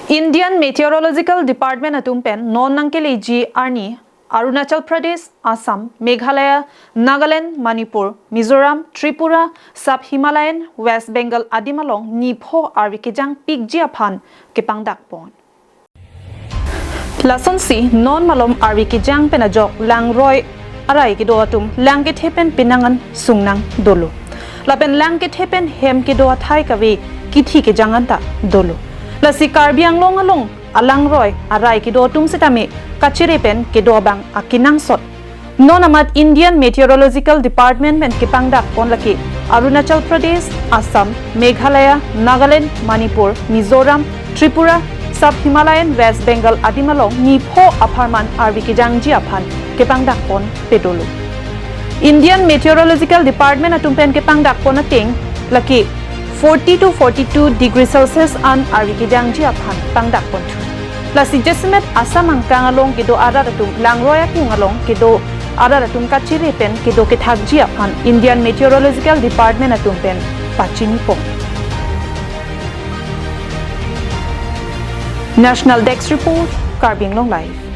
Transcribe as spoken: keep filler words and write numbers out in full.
Indian Meteorological Department atum pen non nangkeleji arni Arunachal Pradesh, Assam, Meghalaya, Nagaland, Manipur, Mizoram, Tripura, Sub Himalayan, West Bengal adim along nipho arvi kejang pikji aphan kepangdak pon. Lasonsi non malom arvi kejang pen ajok langroi arai kedo atum lang kethe pen penang an sungnang dolo. Lapen lang kethe pen hem kedo athai kave kithi kejang anta dolo. Lasi Karbi Anglong along alangroi arai kedo atum sitame kachere pen kedo abang akenangsot. Non amat Indian Meteorological Department pen kepangdak pon lake Arunachal Pradesh, Assam, Meghalaya, Nagaland, Manipur, Mizoram, Tripura, Sub Himalayan, West Bengal adim along nipho apharman arvi kejangji aphan kepangdak pon pedolo. Indian Meteorological Department atum pen kepangdak pon ateng lake forty to forty-two degree Celsius an arvi kejangji aphan pangdak pon thu. Lasi jasemet Assam angkang along kedo arat atum langroi akung along kedo arat atum kachere pen kedo kethakji aphan Indian Meteorological Department atum pen pachini pon. National Desk Report, Karbi Anglong Live.